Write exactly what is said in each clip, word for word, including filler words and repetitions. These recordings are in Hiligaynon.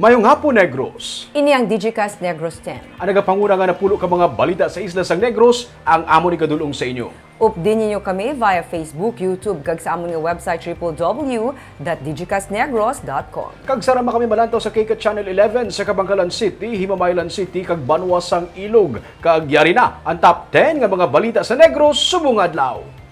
Mayong hapon, Negros. Ini ang Digicast Negros ten. Ang nagapanguna nga napulo ka mga balita sa isla sang Negros ang amon igadul-ong sa inyo. Updi ninyo kami via Facebook, YouTube, kag sa amon nga website triple W dot digicastnegros dot com. Kag sarang man kami malantaw sa K K Channel eleven sa Kabankalan City, Himamaylan City, kag banwa sang Ilog. Kag yari na ang top ten nga mga balita sa Negros subong adlaw.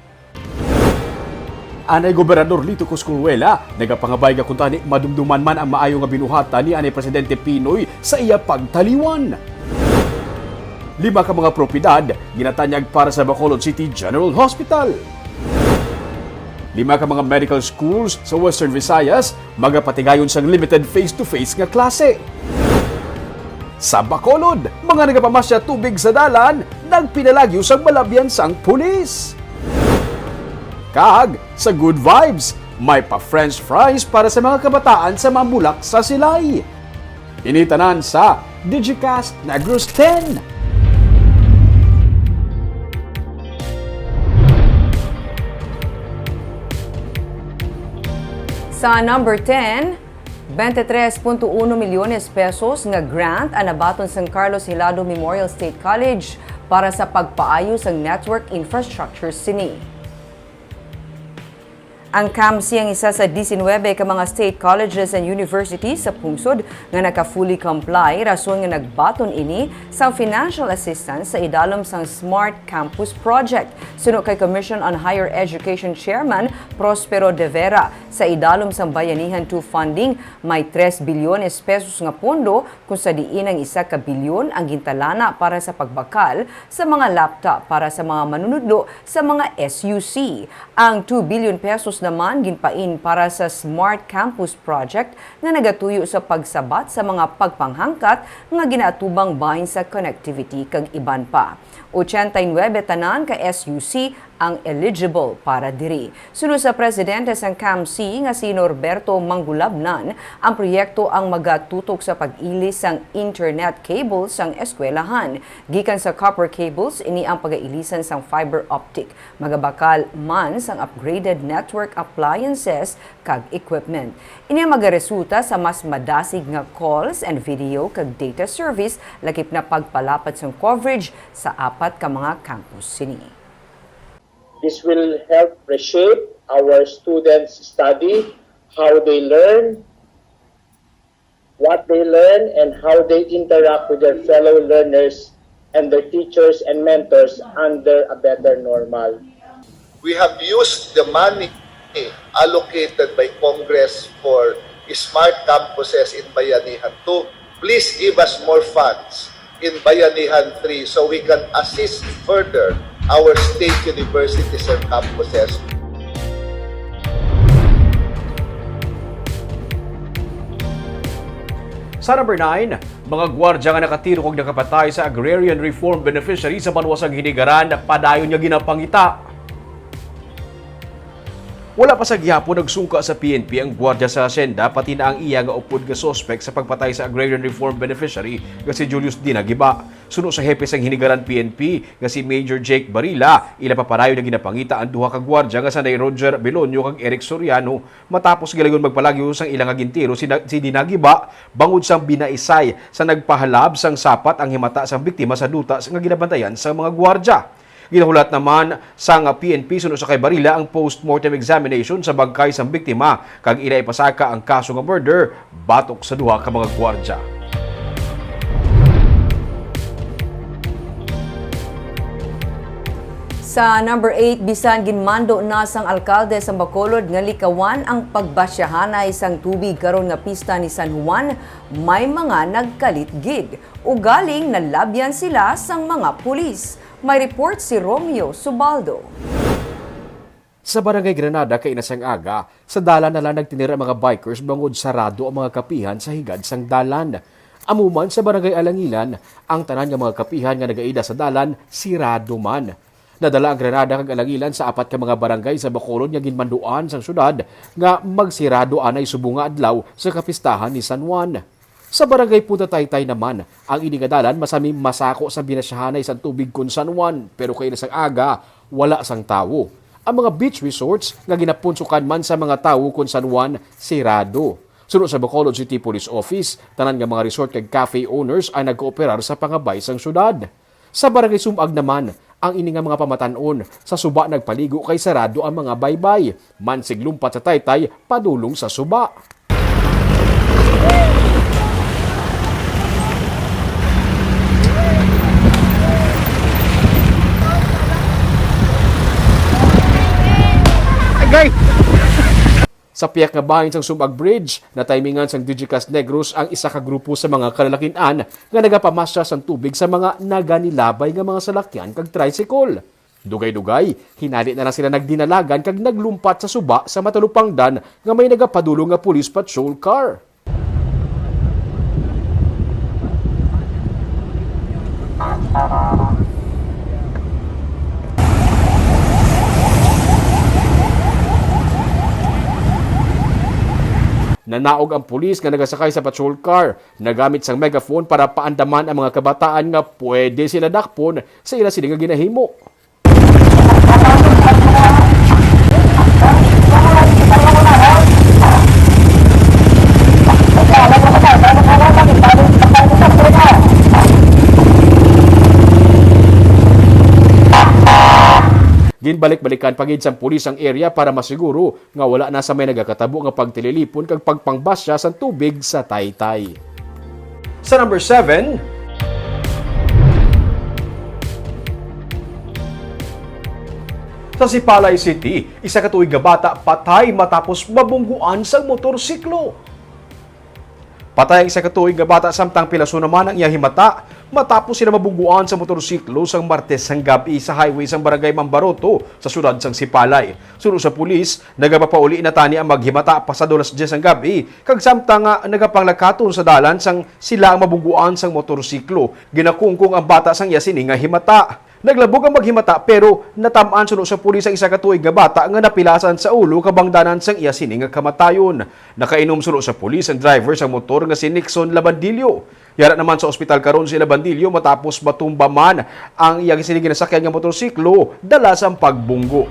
Anay Gobernador Lito Cosculuela nagapangabay nga kuntani madumduman man ang maayo nga binuhatan ni anay Presidente Pinoy sa iya pagtaliwan. Lima ka mga propiedad ginatanyag para sa Bacolod City General Hospital. Lima ka mga medical schools sa Western Visayas magapatigayon sang limited face-to-face nga klase. Sa Bacolod, mga nagapamasya tubig sa dalan nagpinalagyo sang malabyan sang pulis. Kag sa Good Vibes, may pa-french fries para sa mga kabataan sa Mambulak sa Silay. Ini tanan sa Digicast Negros ten. Sa number ten, twenty-three punto uno milyones pesos nga grant ang nabaton sang Carlos Hilado Memorial State College para sa pagpaayo sang network infrastructure sini. Ang CAMC ang isa sa diecinuebe ka mga state colleges and universities sa pungsod nga naka-fully comply, rason nga nagbaton ini sang financial assistance sa idalom sang Smart Campus Project. Suno kay Commission on Higher Education Chairman Prospero De Vera, sa idalom sang Bayanihan two funding, may tres bilyones pesos nga pondo, kung sa diin ang isa ka bilyon ang gintalana para sa pagbakal sa mga laptop para sa mga manunudlo sa mga S U C. Ang two billion pesos naman ginpain para sa Smart Campus Project nga nagatuyo sa pagsabat sa mga pagpanghangkat nga ginaatubang bahin sa connectivity kag iban pa. Ochenta y nuebe tanan ka S U C ang eligible para diri. Suno sa presidente sang CAMC nga si Norberto Manggulabnan, ang proyekto ang magatutok sa pag-ilis sang internet cable sang eskwelahan. Gikan sa copper cables, ini ang pagailisan sang fiber optic. Magabakal man sang upgraded network appliances kag equipment. Ini ang magaresulta sa mas madasig nga calls and video kag data service, lakip na pagpalapad sang coverage sa apat ka mga campus sini. This will help reshape our students' study, how they learn, what they learn, and how they interact with their fellow learners and their teachers and mentors under a better normal. We have used the money allocated by Congress for smart campuses in Bayanihan two. Please give us more funds in Bayanihan three so we can assist further our state universities and campuses. Sa number nine, mga gwardya nga nakatiro kag nakapatay sa Agrarian Reform Beneficiary sa banwa sang Hinigaran padayon nga ginapangita. Wala pa sa gihapon nagsungka sa P N P ang gwardya sa asyenda, pati na ang iya nga upod nga suspek sa pagpatay sa Agrarian Reform Beneficiary nga si Julius Dina Giba. Suno sa hepe sang Hinigaran P N P nga si Major Jake Barila, ila pa padayon nga ginapangita ang duha ka gwardya nga sanday Roger Belonio kag Eric Soriano, matapos gilayon magpalagyo sang ila nga gintiro si, si Dina Giba bangod sang binaisay sa nagpahalab sang sapat ang himata sang biktima sa duta nga ginabantayan sang mga gwardya. Ginahulat naman sang P N P suno sa kay Barila ang post-mortem examination sa bangkay sang biktima kag ila ipasaka ang kaso nga murder batok sa duha ka mga gwardya. Sa number eight, bisan ginmando na sang alkalde sang Bacolod nga likawan ang pagbasyahanay sang tubig karon nga pista ni San Juan, may mga nagkalit gid. Ugaling nalabyan sila sang mga pulis. May report si Romeo Subaldo. Sa Barangay Granada kaina sang aga, sa dalan na lang nagtinir ang mga bikers bangod sarado ang mga kapihan sa higad sang dalan. Amo man sa Barangay Alangilan, ang tanan nga mga kapihan nga nagaida sa dalan sirado man. Nadala ang Granada kag Alangilan sa apat ka mga barangay sa Bacolod nga ginmanduan sang syudad nga magsirado anay subong nga adlaw sa kapistahan ni San Juan. Sa Barangay Punta Taytay naman, ang ini nga dalan masami masako sa binasyahanay sang tubig kon San Juan, pero kaina sang aga, wala sang tawo. Ang mga beach resorts nga ginapunsukan man sa mga tawo kon San Juan, sirado. Suno sa Bacolod City Police Office, tanan nga mga resort kag cafe owners ang nagkooperar sa pangabay sang syudad. Sa Barangay Sumag naman, ang ini nga mga pamatan-on sa suba nagpaligo kay sarado ang mga baybay. Mansig lumpat sa taytay padulong sa suba. Agay! Sa piyak nga bahin sang Sumag Bridge, natimingan sang Digicast Negros ang isa ka grupo sa mga kalalakin-an nga nagapamasya sang tubig sa mga naganilabay nga mga salakyan kag tricycle. Dugay-dugay, hinali na lang sila nagdinalagan kag naglumpat sa suba sa matalupangdan nga may nagapadulong nga police patrol car. Nanaog ang pulis nga nagasakay sa patrol car, nagamit sang megaphone para paandaman ang mga kabataan nga pwede sila dakpon sa ila sini nga ginahimo. Ginbalik-balikan pa gid sang pulis ang area para masiguro nga wala na sa may nagakatabo nga pagtililipon kag pagpangbasya sang tubig sa taytay. Sa number seven, sa Sipalay City, isa ka tuig nga bata patay matapos mabungguan sang motorsiklo. Patay ang isa ka tuig nga bata samtang pilaso naman ang iya himata matapos sila mabungguan sa motorsiklo sang Martes sang gab-i sa highway sang Barangay Mambaroto sa siyudad sang Sipalay. Suno sa pulis, nagapapauli na tani ang maghimata pasado alas diyes sang gab-i, kag samtang nga nagapanglakaton sa dalan sang sila ang mabungguan sang motorsiklo, ginakungkong ang bata sang iya sini nga himata. Naglabog ang maghimata, pero natam-an suno sa pulis ang isa ka tuig nga bata nga napilasan sa ulo kabangdanan sang iya sini nga kamatayon. Nakainom suno sa pulis ang driver sang motor nga si Nixon Labandillo. Yara naman sa ospital karon si Labandillo matapos matumba man ang iya sini ginasakyan nga motorsiklo dala sang pagbunggo.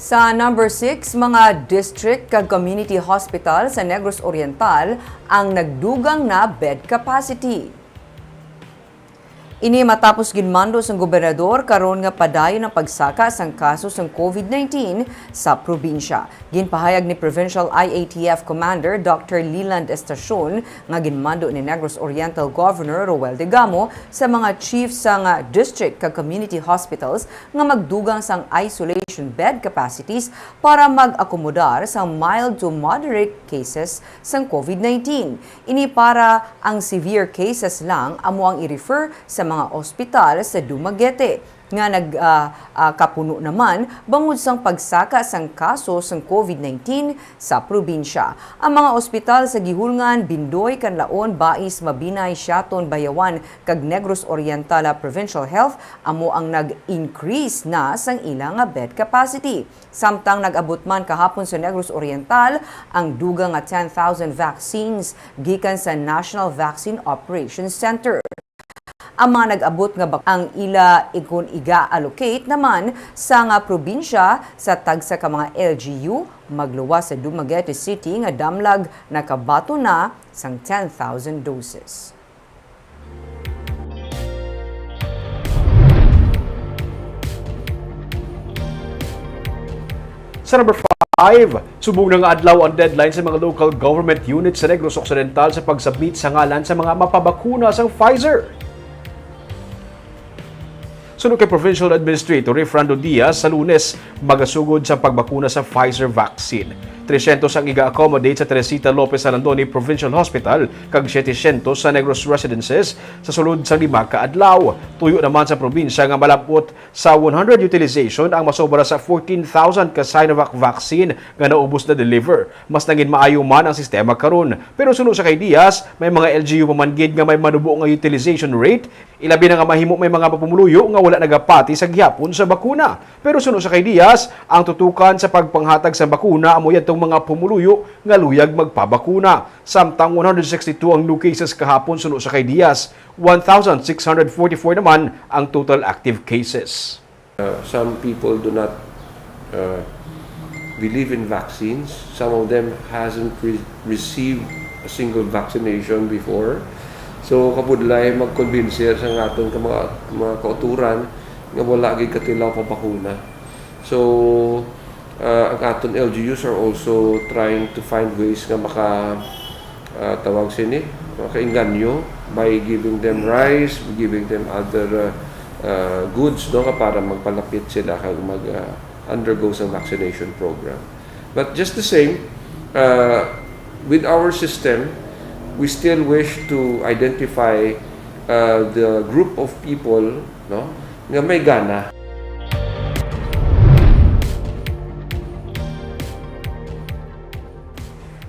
Sa number six, mga district kag community hospital sa Negros Oriental ang nagdugang na bed capacity. Ini matapos ginmando sang gobernador karon nga padayon ang pagsaka sang kaso sang covid nineteen sa probinsya. Ginpahayag ni Provincial I A T F Commander Doctor Leland Estacion nga ginmando ni Negros Oriental Governor Roel Degamo sa mga chief sang district kag community hospitals nga magdugang sang isolation bed capacities para mag-akomodar sa mild to moderate cases sang covid nineteen. Ini para ang severe cases lang amo ang i-refer sa mga ospital sa Dumaguete, nga nag, ah, ah, kapuno naman bangod sang pagsaka sang kaso sang covid nineteen sa probinsya. Ang mga ospital sa Guihulngan, Bindoy, Canlaon, Bais, Mabinay, Siaton, Bayawan, kag Negros Oriental Provincial Health amo ang nag-increase na sang ila nga bed capacity. Samtang nag-abot man kahapon sa Negros Oriental ang dugang nga ten thousand vaccines gikan sa National Vaccine Operations Center. Ang mga nag-abot nga bak-, ang ila ikon iga-allocate naman sa nga probinsya sa tagsa ka mga L G U, magluwas sa Dumaguete City nga damlag nakabaton na sang ten thousand doses. Sa number five, subong na nga adlaw ang deadline sa mga local government units sa Negros Occidental sa pag-submit sa ngalan sa mga mapabakuna sang Pfizer. Suno kay Provincial Administrator Rifrando Diaz, sa Lunes, magasugod sa pagbakuna sa Pfizer vaccine. Trescientos ang iga-accommodate sa Teresita Lopez Alandoni Provincial Hospital kag setecientos sa Negros Residences sa sulod sang lima ka adlaw. Tuyo naman sa probinsya nga malab-ot sa one hundred utilization ang masobra sa fourteen thousand ka Sinovac vaccine nga naubos na deliver. Mas nangin maayo man ang sistema karon. Pero suno sa kay Diaz, may mga L G U pa man gid nga may manubo nga utilization rate, ilabi na nga mahimo may mga pumuluyo nga wala nagapati sa gihapon sa bakuna. Pero suno sa kay Diaz, ang tutukan sa pagpanghatag sa bakuna amo yadtong mga pumuluyo nga luyag magpabakuna. Samtang one hundred sixty-two ang new cases kahapon suno sa kay Diaz, one thousand six hundred forty-four naman ang total active cases. Uh, some people do not uh, believe in vaccines. Some of them hasn't re- received a single vaccination before. So, kabudlay magkonbinser sa aton ka mga, mga kauturan nga wala gid katilaw pa bakuna. So, uh, ang aton L G Us are also trying to find ways nga maka uh, tawag sini, makainganyo by giving them rice, giving them other uh, uh, goods, no, nga para magpalapit sila kag mag uh, undergo sa vaccination program. But just the same, uh, with our system, we still wish to identify uh, the group of people, no, nga may gana.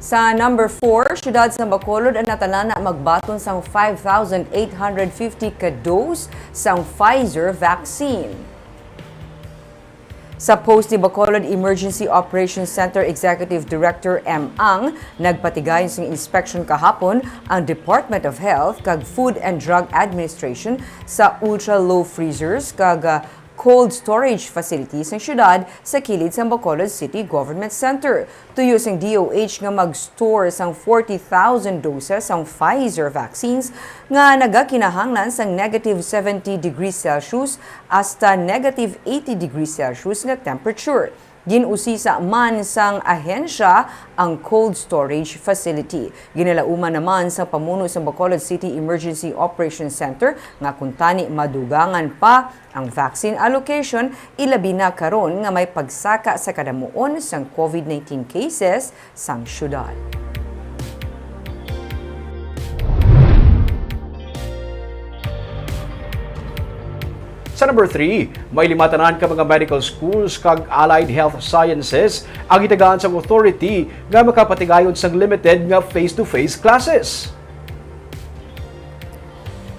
Sa number four, siyudad sang Bacolod ang natalana magbaton sang five thousand eight hundred fifty ka dose sang Pfizer vaccine. Sa post ni Bacolod Emergency Operations Center Executive Director M. Ang, nagpatigayon sang inspection kahapon ang Department of Health kag Food and Drug Administration sa ultra-low freezers kag ah, cold storage facility sang siyudad sa kilid sang Bacolod City Government Center. Tuyo sang D O H nga mag-store sang forty thousand doses sang Pfizer vaccines nga nagakinahanglan sang negative seventy degrees Celsius hasta negative eighty degrees Celsius nga temperature. Gin-usisa man sang ahensya ang cold storage facility. Ginalauman naman sang pamuno sang Bacolod City Emergency Operations Center nga kuntani madugangan pa ang vaccine allocation, ilabi na karon nga may pagsaka sa kadamuon sang COVID nineteen cases sang siyudad. Sa number three, may lima tanan ka mga medical schools kag allied health sciences ang gitagaan sang authority nga makapatigayon sang limited nga face-to-face classes.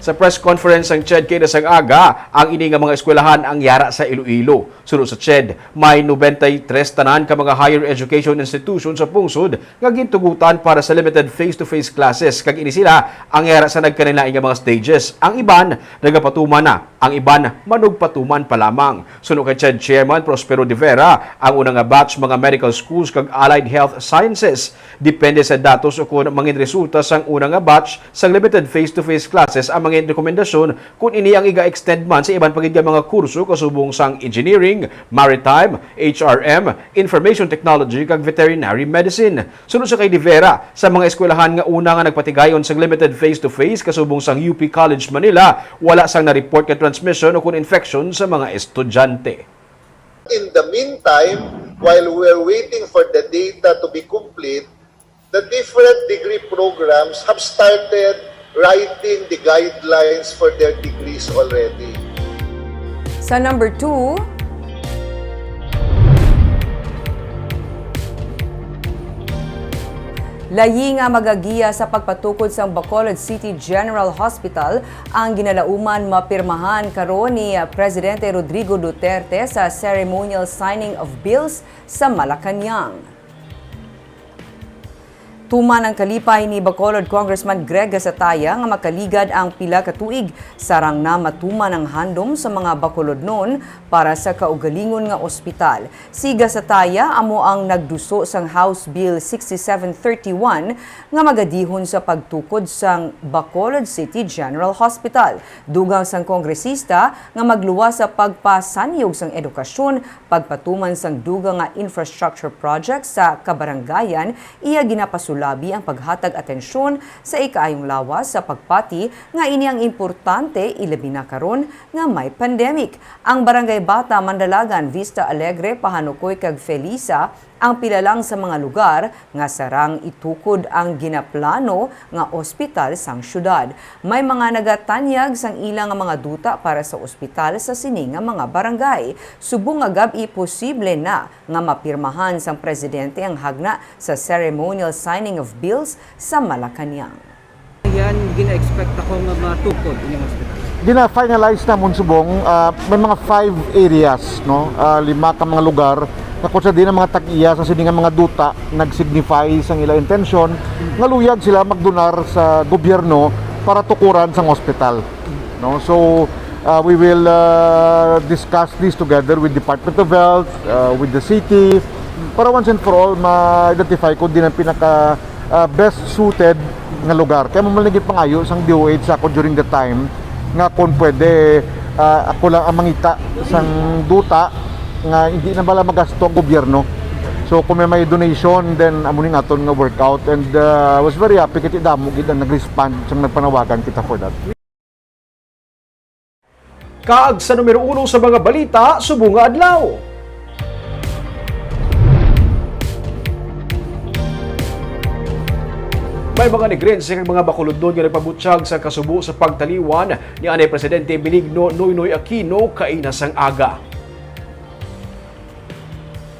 Sa press conference sang CHED kaina sang aga, ang ini nga mga eskwelahan ang yara sa Iloilo. Suno sa CHED, may nobenta y tres tanan ka mga higher education institution sa pungsod nga gintugutan para sa limited face-to-face classes, kag ini sila ang yara sa nagkalainlain nga mga stages. Ang iban nagapatuman na, ang iban manugpatuman pa lamang. Suno kay CHED Chairman Prospero De Vera, ang una nga batch mga medical schools kag allied health sciences. Depende sa datos ukon mangin resulta sang una nga batch sang limited face-to-face classes ang mangin rekomendasyon kon ini ang iga-extend man sa iban pa gid nga mga kurso kasubong sang engineering, maritime, H R M, information technology kag veterinary medicine. Suno sa kay De Vera, sa mga eskwelahan nga una nga nagpatigayon sang limited face-to-face kasubong sang U P College Manila, wala sang na-report nga transmission ukon infection sa mga estudyante. In the meantime, while we're waiting for the data to be complete, the different degree programs have started writing the guidelines for their degrees already. Sa number two, layi nga magagiya sa pagpatukod sang Bacolod City General Hospital ang ginalauman mapirmahan karon ni Presidente Rodrigo Duterte sa ceremonial signing of bills sa Malacañang. Tuman ang kalipay ni Bacolod Congressman Greg Gasataya nga makaligad ang pila ka tuig sarang na matuman ang handom sa mga Bacolodnon para sa kaugalingon nga ospital. Si Gasataya amo ang nagduso sang House Bill sixty-seven thirty-one nga magadihon sa pagtukod sang Bacolod City General Hospital. Dugang sang kongresista nga magluwas sa pagpasanyog sang edukasyon, pagpatuman sang dugang nga infrastructure project sa kabarangayan, iya ginapasulabi ang paghatag atensyon sa ikaayong lawas sa pagpati nga ini ang importante, ilabi na karon nga may pandemic. Ang Barangay Bata, Mandalagan, Vista Alegre, Pahanukoy kag Felisa ang pila lang sa mga lugar nga sarang itukod ang ginaplano nga ospital sang syudad. May mga nagatanyag sang ila nga mga duta para sa ospital sa sini nga mga barangay. Subong nga gab-i posible na nga mapirmahan sang presidente ang hagna sa ceremonial signing of bills sa Malacañang. Yan, gina-expect ako nga matukod ining hospital. Gina-finalize namon subong, ah, may mga five areas, no? Ah, lima ka mga lugar nga kung sa diin ang mga tag-iya sa sini nga mga duta nag-signify sang ila intensyon nga luyag sila magdonar sa gobyerno para tukuran sang ospital, no? So, Uh, we will uh, discuss this together with Department of Health, uh, with the city, para once and for all ma-identify kung din ang pinaka uh, best suited nga lugar. Kaya mamalingit pangayo sang D O H sa ako during the time nga kung pwede uh, ako lang ang mangita sang duta nga hindi na bala magasto ang gobyerno. So kung may may donation, then amo ning aton nga workout, and uh, I was very happy kay damo gid ang nag-respond sang nagpanawagan kita for that. Kag sa numero uno sa mga balita subong nga adlaw. May mga Negrense kag mga Bacolodnon nga nagpabutyag sa kasubo sa pagtaliwan ni anay Presidente Benigno Noynoy Aquino kaina sang aga.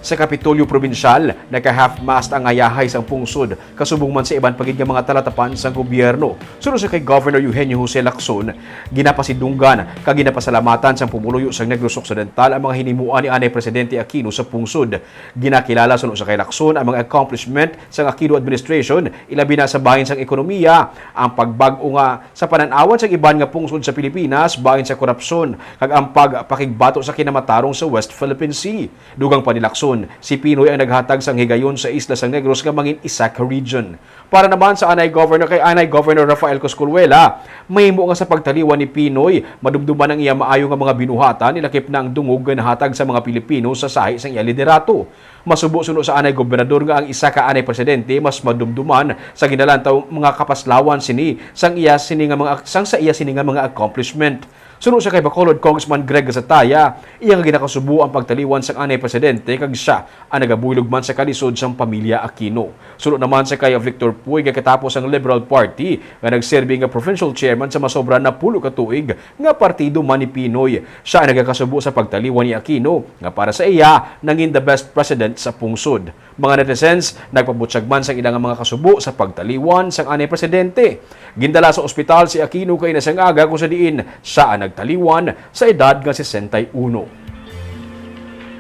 Sa Kapitolyo Probinsyal, naka-half-mast ang hayahay sang pungsod, kasubong man sa iban pa gid nga mga talatapan sang gobyerno. Suno sa kay Governor Eugenio Jose Lacson, ginapasidunggan kag ginapasalamatan sang pumuluyo sang Negros Occidental ang mga hinimuan ni anay Presidente Aquino sa pungsod. Ginakilala suno sa kay Lacson ang mga accomplishment sang Aquino administration, ilabi na sa bahin sang ekonomiya, ang pagbag-o nga sa panan-awan sang iban nga pungsod sa Pilipinas bahin sa korupsyon, kag ang pagpakigbato sa kinamatarong sa West Philippine Sea. Dugang pa ni Lacson, si Pinoy ang naghatag sang higayon sa isla sang Negros nga mangin isa ka region. Para naman sa anay Governor kay anay Governor Rafael Cosculuela, mahimo nga sa pagtaliwan ni Pinoy, madumduman ang iya maayo nga mga binuhatan, ilakip na ang dungog nga nahatag sa mga Pilipino sa sahi sang iya liderato. Masubo suno sa anay gobernador nga ang isa ka anay presidente mas madumduman sa ginalantaw mga kapaslawan sini sang iya sini nga mga sang sa iya sini nga mga accomplishment. Suno sa kay Bacolod Congressman Greg Gatchalian, iya nga ginakasubo ang pagtaliwan sang anay presidente kag sia ang nagabuylog man sa kalisod sang pamilya Aquino. Suno naman sa kay Victor Puig nga katapos ang Liberal Party nga nagserbi nga provincial chairman sa masobra na pulo ka tuig nga partido man ni Pinoy, sia ang nagakasubo sa pagtaliwan ni Aquino nga para sa iya nangin the best president sa pungsod. Mga netizens nagpabutyag man sang ilang mga kasubo sa pagtaliwan sang anay presidente. Gindala sa ospital si Aquino kaina sang aga kung sa diin sia ang nagtaliwan sa edad nga sesenta y uno.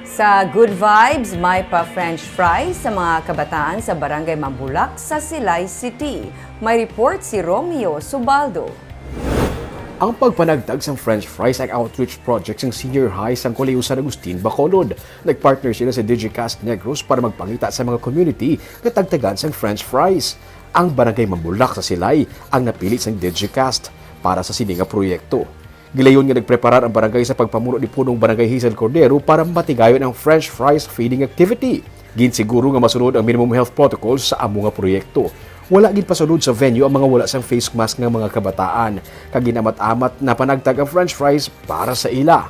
Sa Good Vibes, may pa French fries sa mga kabataan sa Barangay Mambulak sa Silay City. May report si Romeo Subaldo. Ang pagpanagtag sang French fries ang outreach project sang Senior High sang Kolehiyo San Agustin, Bacolod. Nagpartner sila sa Digicast Negros para magpangita sa mga community nga tagtagan sang French fries. Ang Barangay Mambulak sa Silay ang napili sang Digicast para sa sini nga proyekto. Gilayon nga nagpreparar ang barangay sa pagpamuno ni Punong Barangay Hazel Cordero para matigayon ang French fries feeding activity. Ginsiguro nga masunod ang minimum health protocols sa amo nga proyekto. Wala ginpasulod sa venue ang mga wala sang face mask nga mga kabataan, kag ginamat-amat na panagtag ang French fries para sa ila.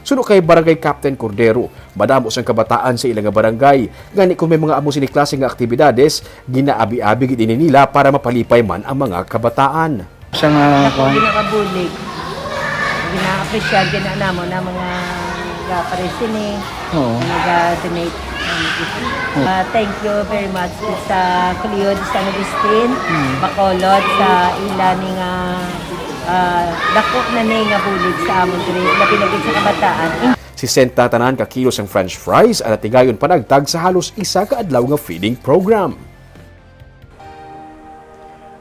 Suno kay Barangay Captain Cordero, madamo sang kabataan sa ila nga barangay. Gani kung may mga amo sini klase nga aktibidades, ginaabi-abi gid ini nila para mapalipay man ang mga kabataan. Sa nga Ako kuan. Ginakabulig. Gina-appreciate gid na namo na mga nagapare sini, Oo. Naga-donate. Ah, thank you very much sa Kuliyod San Agustin, Bacolod, sa ila ni nga ah, dako na ni nga bulig sa amon diri, labi na gid sa kabataan. Sesenta tanan ka kilo sang French fries ang natigayon panagtag sa halos isa ka adlaw nga feeding program.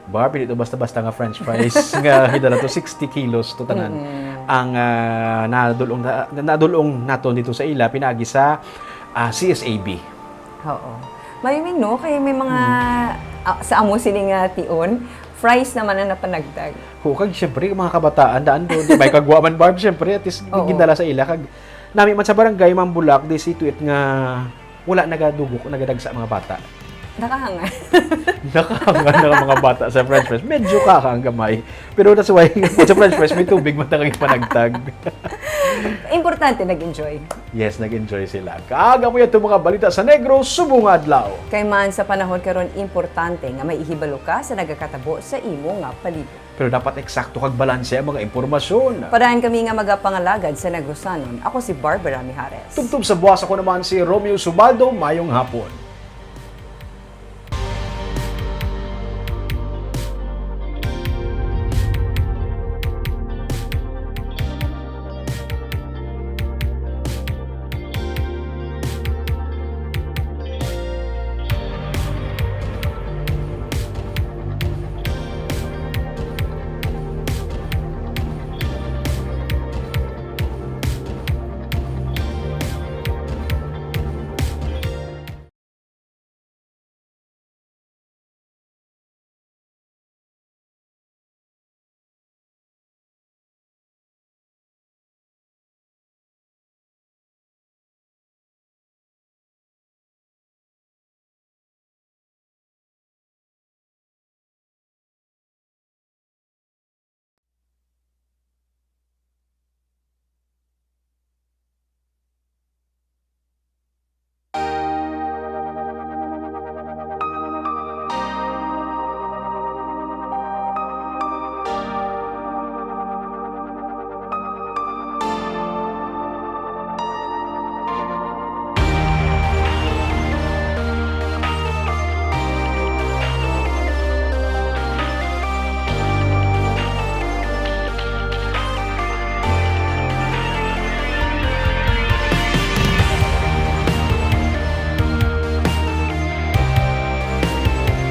Barb, hindi to basta-basta nga French fries nga gidala to, sixty kilos to tanan. Ang ah, nadulong na, nadulong naton dito sa ila pinaagi sa ah, C S A B. Oo. Maliming, no, kay may mga ah, sa amo sini nga tion, fries naman ang napanagtag. Ho, kag syempre, mga kabataan, daan do, di may kagwa man, Barb, syempre, at least Oo. Gindala sa ila, kag nami man sa barangay, Mambulak, di si Tuit nga wala nagadugok, nagadagsa mga bata. Nakahangan. Nakahangan na ang mga bata sa French fries. Medyo kakang gamay. Pero that's why, sa French fries, may tubig man talagang panagtag. Importante, nag-enjoy. Yes, nag-enjoy sila. Kag amo yan itong mga balita sa Negros, subong nga adlaw. Kay man sa panahon karon, importante nga may ihibalo ka sa nagakatabo sa imo nga palibot. Pero dapat eksakto kag balanse ang mga impormasyon. Padayon kami nga magapangalagad sa Negrosanon. Ako si Barbara Mijares. Tubtob sa buwas, ako naman si Romeo Subaldo. Mayong hapon.